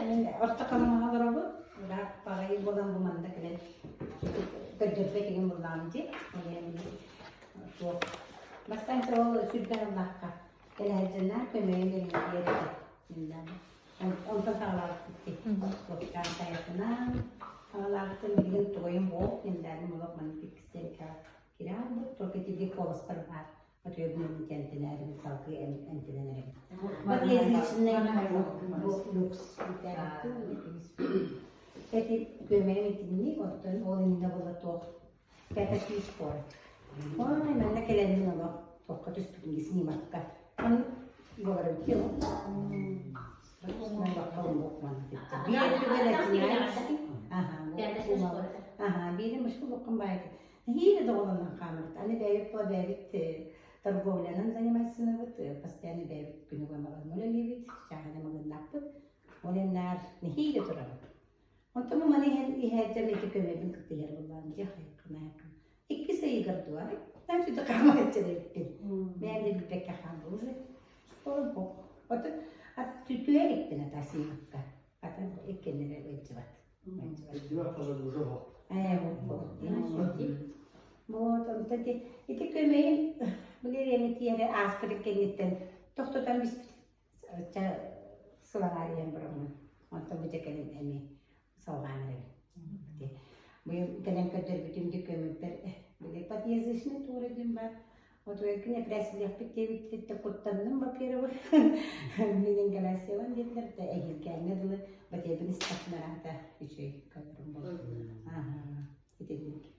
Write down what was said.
Мин орто халымаҕа олоробут. Ыраах баҕайы буолан бу манна кэлэн көрдөрбөт игин буллаҕым дии. Ол иһин туох бастаан ол сүрдээх ыллахха кэлэһэлдьэннээх көмөйүн эриҥэтигэр этэ. Онтон саҕалаабыппыт дии. Туохтаах хайатынан саҕалаабытым билигин тугуйум буол инданым олох маннык иккистэҥкэ кирэҕин только тиги куоласпар баар Отуйабын эмтэнээрин салгыы эмтэнэн эрэбин. Подъязычный бу люкс Эти күөмэйим итинник, оттон ол иннинэ буола туох пятачный спорт. Ой, манна кэлэммин олох туохха түспүтүн снимакка. Он говорю, тело. Ага, биир мышку буккун баайы. Нэһиилэ доҕолонон хаалбыт. Аны бэйэбит буо бэйэбит торговлянан занимайсынабыт, постоянно бэйэбит күнүгэ маҕаһыыҥҥа үлэлиибит, чааһынай маҕаһыыннаахпыт. Ол иһин нэһиилэ турабыт. Онтон бу маны иһэн иһээччим ити көмөбүн кытта иһэр буоллаҕым дьэ хайыккын Иккис ыйыгар дуо? Значит, хаамааччы эбиппин. Бэйэм да билбэккэ хаалла уже. Ол Отут түһэ иликпин ата сыйбыкка. Атын иккиннэрэ ыалдьыбат. Вот, онтон ити көмөйүн били эмитиэри ааспытын кэнниттэн тохтотон биспит сылаҕаарыйан бараммын. Онтон бу дьэ кэлин эмиэ салҕаан эрэбин. Быйыл кэлэн көрдөрбүтүм ди көмүппэр били подъязычный туора диэн баар. Вот күн эпэрээссийэлиэхпит диэбиттиттэн куттанным, во-первых. Минин галасиялан диэтилэр да эһиилгээҥҥэ дылы батыйабын истэхпинэ аата үчүгэй көрөрүм буолла. Итинник.